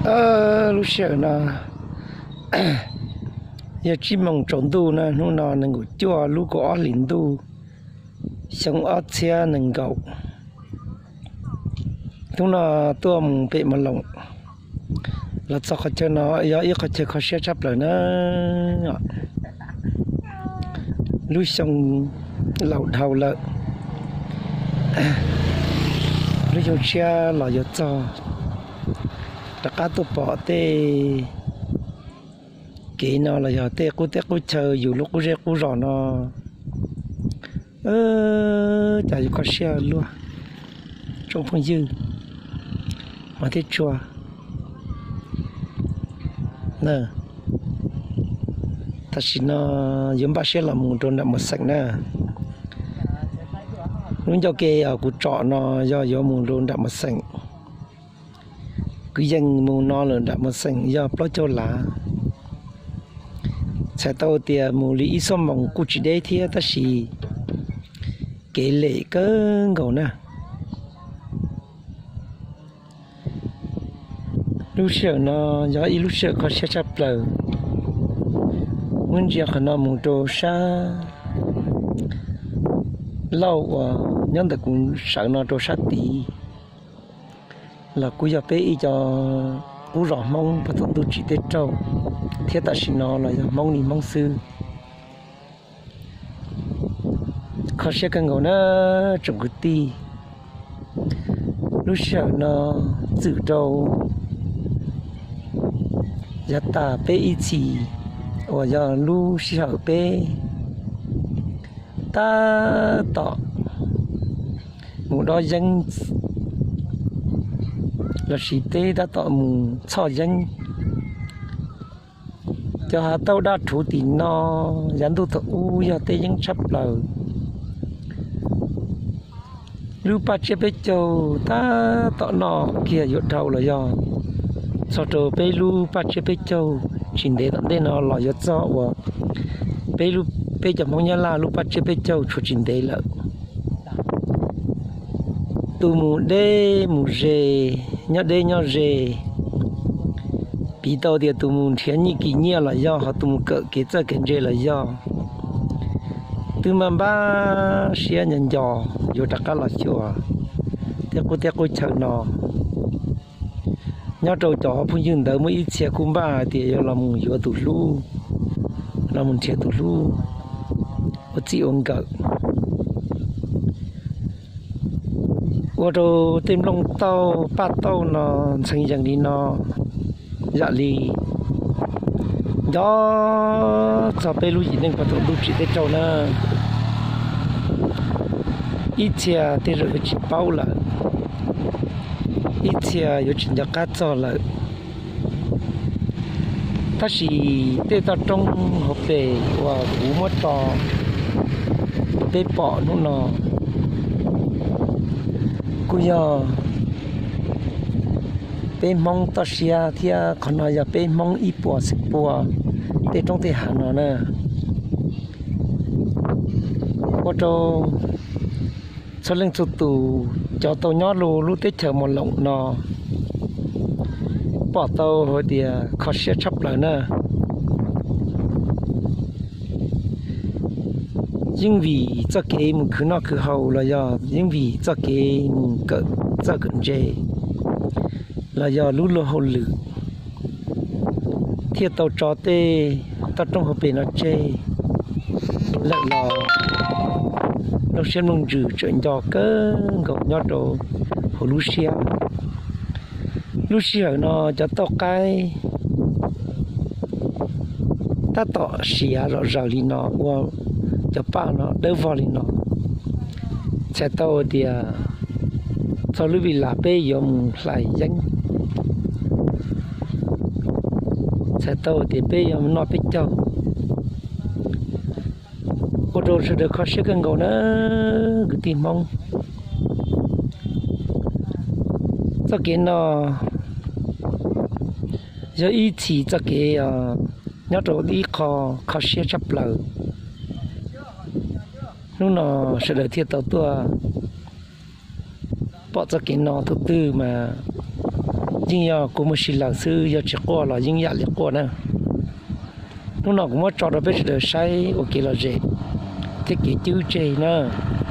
Lub sij hawm no yog tsib moos tsaus ntuj na, hnub no nees nkaum cuaj lub kaum ob hlis ntuj, xyoo ob txhiab nees nkaum. Hnub no tuaj mus pem Mos Loos, los txog qhov chaw no yog ib qhov chaw kho siab tshaj plaws na. Lub xyoo laus dhau lawm, lub xyoo tshiab los yuav txog, rov qab tuaj pom tej kev no los yog tej qub teb qub chaw yus lub qub zej qub zos no, cas yuav kho siab luaj. Tsoom phooj ywg, hmov thiab tshua, tam sim no yuav npaj siab los mus rau nram Mos Xeem na. Lub ncauj ke kuv tsom no yog yuav mus rau nram Mos Xeem. Kwv yees mus no lawm nram Mos Xeem yog plaub caug lav. Txhais tau tias mus li ib xuab moos kuj tsis deb thiab tab sis kev lem kawg nkaus na. Lub sij hawm no yog ib lub sij hawm kho siab tshaj plaws. Muab ntsia qhov no mus rau sab laug uas nyob ntawm kuv sawv no rau sab tid los kuj yog peb ib co qub zos Hmoob pog thaum ntuj tsim teb raug, thiab tam sim no los yog Hmoob li Hmoob xwb. Kho siab kawg nkaus na tsoom kwv tij. Lub sij hawm no txwm rau yav tas peb ib txhis uas yog lub sij hawm peb tab tom mus dob yeeb lossis peb tab tom mus txhoj yeeb. Cov hav tauj daj rhuv tim no yav ntuj thaum ub yog tej yeeb tshaj plaws. Lub paj tsiab peb caug tab tom noj kiag yuav dhau los yog txog rau peb lub paj tsiab peb caug tsis ntev tom ntej no los yuav txog uas peb, peb cov Hmoob Nyab Laj lub paj tsiab peb caug tshuav tsis ntev lawm. Tus mus deb mus ze, nyob deb nyob ze, piv tau tias tus mus nrhiav nyiaj kis nyiaj los yog ho tus mus kawm kev txawj kev ntse los yog, twb maj npab siab nco nco yuav rov qab los xyuas tej qub teb qub chaw no. Nyob rau cov phooj ywg ntawd muaj ib txhia kuj npaj hais tias yuav los mus yuav tus hlub, los mus nrhiav tus hlub ua txij ua nkawm, ua rau tej nplooj tauj paj tauj no ntxhee yees li no. Yam li nco txog peb lub yim neej pog thaum ntuj tsim teb raug na, ib txhia tej zaum yuav tsis paub lawm, ib txhia yuav tsis nco qab txog lawm. Tab sis tej toj roob hauv pes uas kuv muab tso peb pom hnub no kuj yog peb Hmoob toj siab thiab qhov no yog peb Hmoob ib puas xeem pua tej roob tej hav no na. Ua rau txhua leej txhua tus cov tau nyob lub teb chaws Mos Loos no pom tau hais tias kho siab tshaj plaws na. Yeej vim txoj kev mus khwv noj khwv haus los yog yeej vim txoj kev mus kawm txawj kawm ntse los yog lub luag hauj lwm thiaj tau tso tej toj roob hauv pes no tseg lawm los lub siab nplooj ntsws tseem nco kawg nkaus nyob rau hauv lub siab. Lub sij hawm no cov tauj qaib tab tom siav zom zaws li no ua cov paj no dawb vog li no, txhais tau tias txog lub vij las peb yuav mus hlais yeeb, txhais tau tias peb yuav mus noj peb caug. Ua rau sawv daws kho siab kawg nkaus na kwv tij Hmoob. Txoj kev no yog ib txhis txoj kev nyob rau ib qho kho siab tshaj plaws. Hnub no sawv daws thiaj tau tuaj pom txoj kev no thaum twg mas Yeej yog kua muag si lawm xwb, yog tsis quaj los yeej yam li quaj na. Hnub no kuv muab tso rau peb sawv daws saib ua kev lom zem thiab kev cwb tseg nawb.